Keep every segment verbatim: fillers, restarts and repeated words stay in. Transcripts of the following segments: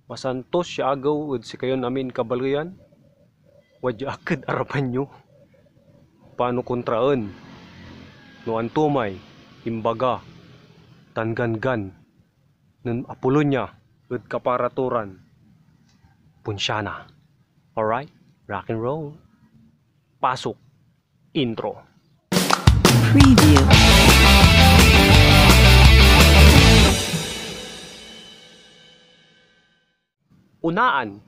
Masantos ya agew ed sikayon amin kabaleyan. Wadya ak ed arapan yo. Pano kontraen no anto may imbaga tan ganggan nen Apolonia ed kapara to ran ponsiana. Alright, rock and roll. Pasok. Intro. Preview. Unaan.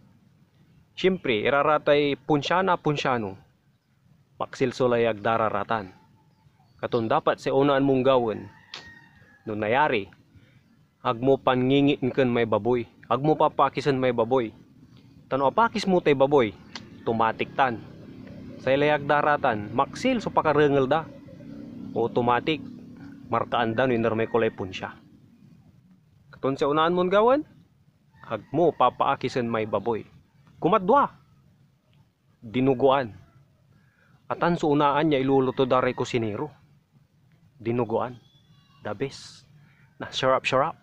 Siyempre, iraratay ponsiana, ponsiano. Maksil so layag da ra ratan. Katon dapat say unaan mon gawaen. No nayari, ag mo pangingitken may baboy. Ag mo papakisen may baboy. Ta no apakis mo tay baboy, tomatik tan. Say layag da ratan, maksil so pakarengel da. Otomatik, markaan da no iner may kulay ponsia. Katon say unaan mon gawaen, ag mo papaakisen may baboy. Kumadwa, dinugoan. Atan so unaan ya iluluto da ray kusinero. Dinugoan. The best. Na sarap-sarap.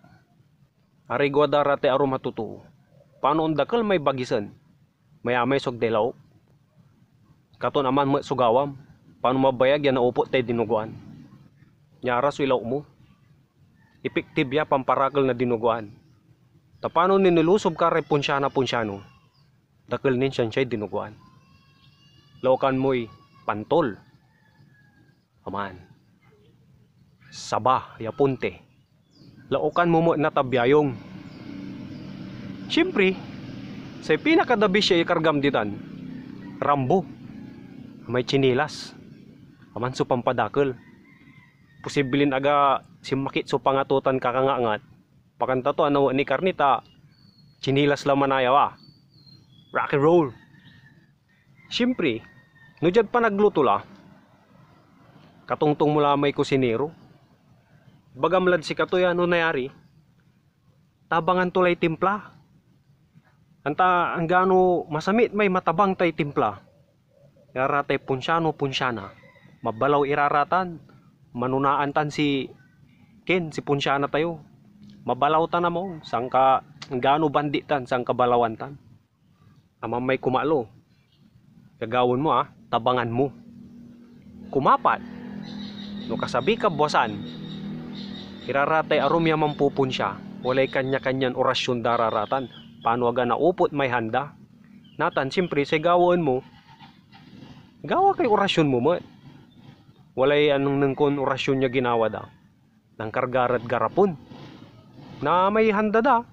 Arigwa da ra tay arum a totoo. Pano ondakel may bagisen? Mayamay so agday laok. Katon aman met so gawam. Pano mabayag ya naupot tay dinugoan? Niara so ilaok mo. Epektibo ya pamparakel na dinugoan. Ta pano nilusob ka ray ponsiana ponsiano? Dakel nin siansiay dinugoan. Laokan moy pantol. Aman. Saba ya ponte. Laokan mo met na tabyayong. Siyempre, say pinakadabis ya ikargam ditan, Rambo. May tsinilas. Aman so pampadakel. Posiblin aga sinmakit so pangato tan kakangaangat. Pakanta to, anawa ni karni ta tsinilas la manayaw a. Rock and roll. Siyempre, no diad panagluto la, katongtong mo la may kusinero. Ibagam lad sikato ya no nayari, tabangan to lay timpla. Anta anggano masamit may matabang tay timpla. Ira tay ponsiano, ponsiana. Mabalaw ira ratan. Manonaan tan si Ken, si ponsiana tayo. Mabalaw tan among, sanka anggano bandi tan, sanka balawan tan. Amamay kumalo. Gagawaen mo, ah, tabangan mo. Kumapat, no kasabi ka buasan, ira ra tay arum ya mampoponsia, walay kanya-kanyan orasyon da ra ratan, pano aga naupot may handa. Natan, siyempre, say gawaen mo, gawa kay orasyon mo met. Walay anengneng kon orasyon ya ginawa da. Nankarga rad garapon. Na may handa da,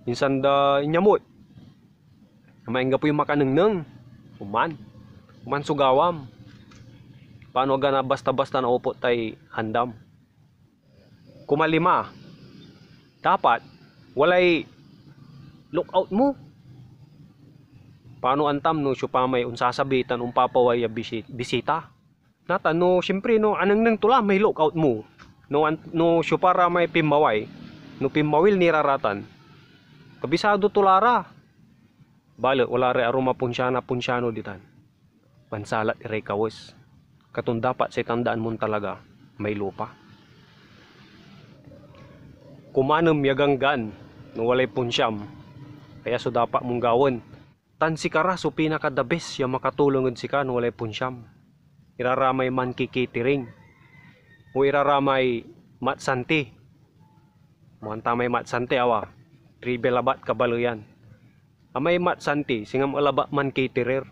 insan da inyamot. Mainggapoy makanengneng. Oman. Oman so gawam. Pano aga na basta-basta naupot tay handam? Kumalima, dapat walay lookout mo. Pano antam no siopa may onsasabi tan ompapaway ya bisi-, bisita? Natan no, siyempre, no anengneng to la may lookout mo. No an-, no siopa ra may pinmaway, no pinmawil ni ra ratan, kabisado to la ra. Balet wala ray arum a ponsiana, ponsiano ditan. Mansalat iray kawes. Katon dapat say tandaan mon talaga, may lupa. Kumanem ya ganggan no walay ponsiam, aya so dapat mon gawaen. Tan sikara so pinaka-the best ya makatulong ed sika no walay ponsiam. Ira ra may mankikitering, o ira ra may matsanti. Mo anta may matsanti, awa, tribe labat kabaleyan. Amay matsanti, singam labat mankiterer.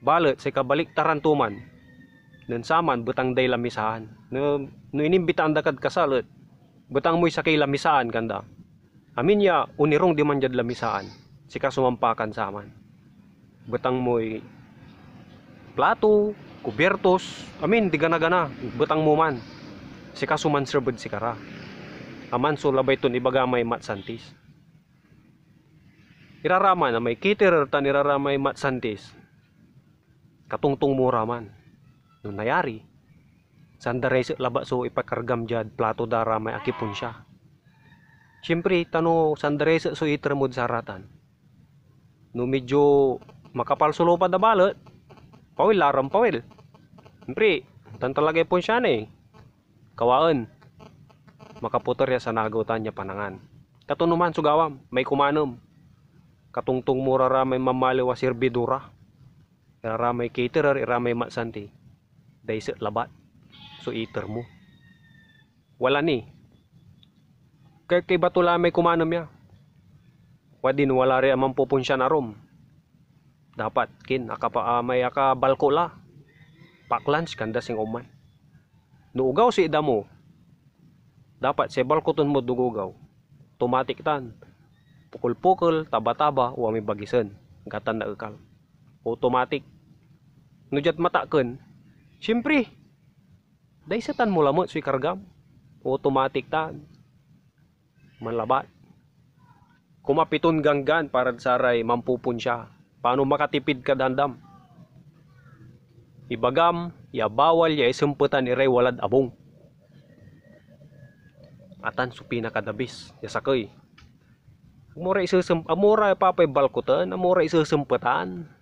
Balet say kabaliktaran to man, nen saman betang day lamisaan. No, no inimbitaan da kad kasal et betang moy sakey lamisaan kanda. Amin ya onirong diman diad lamisaan, sika so mampakan saman. Betang moy plato, kubiertos, amin di gana-gana, betang mo man. Sika so manserb ed sikara. Aman so labay ton ibaga may matsantis. Ira ra man amay caterer tan ira ra may matsantis, katongtong mo ra man. No nayari, sandareset labat so ipakargam diad plato da ra may akiponsia. Siyempre, ta no sandareset so iter mod saratan, no medyo makapal so lupa da balet, pawil la ran pawil. Siyempre, tan talagay ponsian eh. Kawaen, makapoter ya sanagew tan ya panangan. Katon no man so gawam, may kumanem. Katongtong mo ra ra may mamaliw a sirbidora, ira ra may caterer, ira may matsanti. Daiset labat so iter mo. Wala ni. Kay, kay bato la may kumanem ya. Wadin wala ray a mampupunsian arum. Dapat kin akapa-, ah, may akabalko la. Pack lunch, kanda sing oman. No ogaw so ida mo, dapat say balkoten mod ogogaw, automatic tan. Pukel-pukel, taba-taba, o amay bagisen, gatan na ekal. Automatic. No diad matakken, siyempre, daisetan mo lamet so ikargam. Automatic tan. Manlabat. Kumapiton ganggan parad saray mampupunsia. Pano makatipid kad andam? Ibagam ya bawal ya isempetan iray walad abung. Atan so pinakadabis ya sakey. Amo ra isesem-, amo ra papay balkoten, amo ra isesempetan.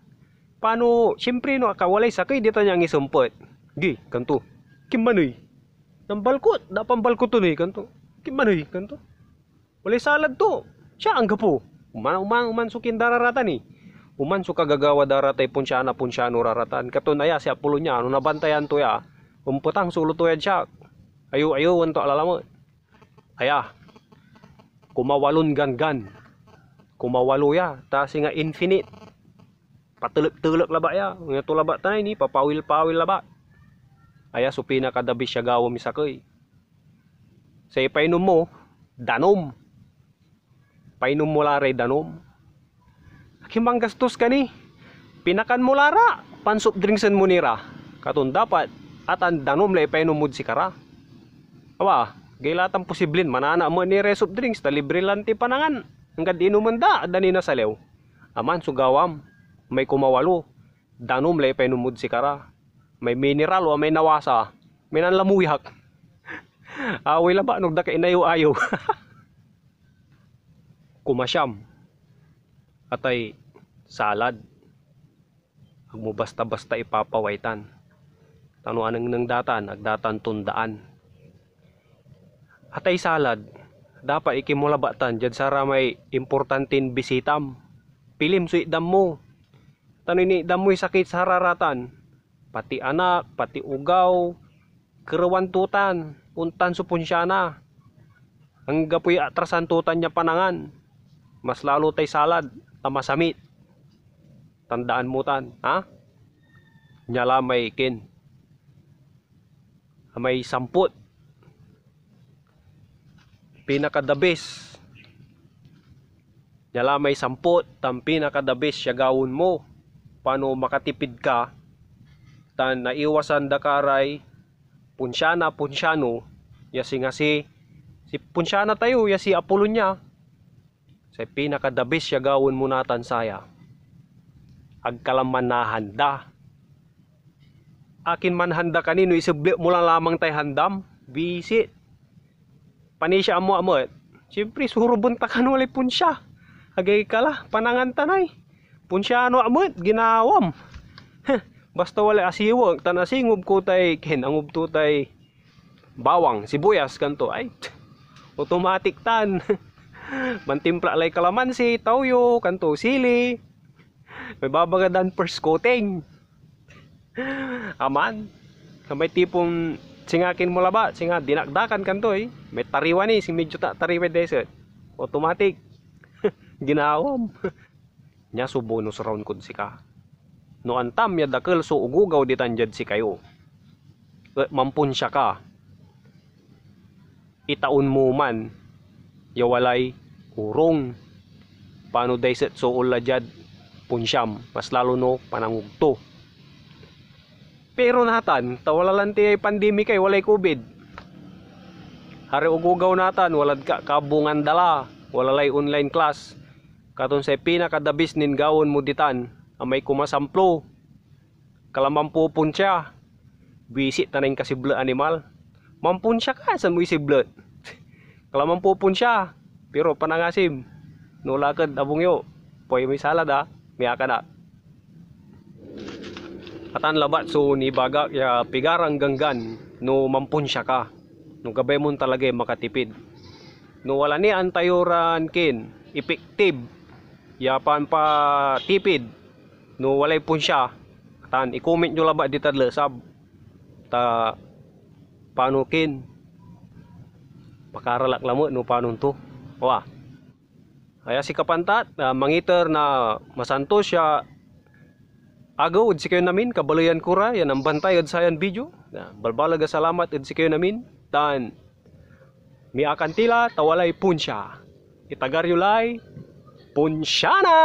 Pano, siyempre no, aka-, walay sakey ditan ya angisempet. Gi, kanto. Kimmaney. Nambalkot, da pambalkoten ey, kanto. Kimmaney, kanto. Walay salad to. Siya, anggapo. Uman, uman, uman so kindararatan ey. Uman so kagagawa da ratay punsiana, punsiano raratan. Katon aya, si Apolonia, no nabantayan to ya, ompetang so ulo to yad siak. Ayo, ayo, wan to alalamet. Aya, kumawalon ganggan. Kumawalo ya, ta singa infinite. Patelek-telek labat ya. Ngayon to labat tanay ni, papawil-pawil labat. Aya so pinakadabis ya gawa mi sakey. Say ipainom mo, danom. Painom mo la ray danom. Akin manggastos ka ni? Pinakan mo la ra, pansoft drinksen mo ni ra. Katon dapat, atan danom la ipainom mod sikara. Awa, gay la tan posiblin manana met ni ray soft drinks ta libre lan ti panangan. Anggad inomen da, da ni nasalew. Aman so gawam, may kumawalo, danom la ipainom mod sikara. May mineral o may nawasa, may nanlamuyak. Away labat no agda ka inayew-ayew. Kumasyam, atay salad. Agmo basta-basta ipapaway tan. Ta no anengneng da tan, ag da tan tondaan. Atay salad, dapat ikim mo labat tan diad saramay importantin bisitam. Pilim so itdan mo. Ta no initdan moy sakey sararatan, pati anak, pati ogaw, kerewan to tan, ontan so ponsiana. Anggapoy atrasan to tan ya panangan. Mas lalo tay salad, ta masamit. Tandaan mo tan, ha? Nia la may kin. Amay samput. Pinakadabis. Nia la may samput tan pinakadabis ya gawaen mo. Pano makatipid ka, tan naiwasan da ka ray ponsiana, ponsiano, ya singa si, si ponsiana tayo, ya si Apolonia. Say pinakadabis ya gawaen mo natan saya, ag ka la manahanda. Akin manhanda ka ni no isebli mo la lamang tay handam? Bisit. Panisiaan mo amet. Siyempre, suruben ta kan walay ponsia. Agay ka la, panangan ta nay. Ponsiano amet, ginawam. Basta walay asiwek, tan asingob ko tay, ken angob to tay bawang, sibuyas, kanto. Ay, automatic tan. Mantimpla lay kalamansi, tawyo, kanto, sili. May babaga dan first coating. Aman, sa may tipong singa kin mo labat, singa dinakdakan kanto ey. May tariwa ni, si medyo ta-, tariwa desert. Automatic. Ginawam. Nia so bonus round kod sika. No antam ya dakel so ogogaw ditan diad sikayo, et mamponsia ka, itaon mo man ya walay orong. Pano daiset so onla diad ponsiam, mas lalo no panangugto. Pero natan, ta wala lanti ay pandemic ay walay covid. Saray ogogaw natan, walad ka-, kabungan da la, wala lay online class. Katon say pinakadabis nin gawaen mo ditan, amay kumasamplo, kala mampupunsia, buisit ta nin kasiblet animal. Mampunsia ka, san mo isiblet? Kala mampupunsia, pero panangasim. No laked abung yo, puay moy salad, a, miyakan a. Atan labat so nibagak ya pigaran ganggan no mampunsia ka, no gabay mon talagay makatipid. no wala ni antayo ran kin, effective ya pampatipid no walay ponsia, tan i-comment yo labat ditad lesab. Ta pano kin, pakaralak lamet no panon to. Wa. Aya si kapantat, ah, mangiter na masantos ya agew ed sikayon amin, kabaleyan ko ra yan nambantay ed sayan video. Ah, balbaleg a salamat ed sikayon amin, tan miakan tila ta walay ponsia. Itagar yo lay ponsiana!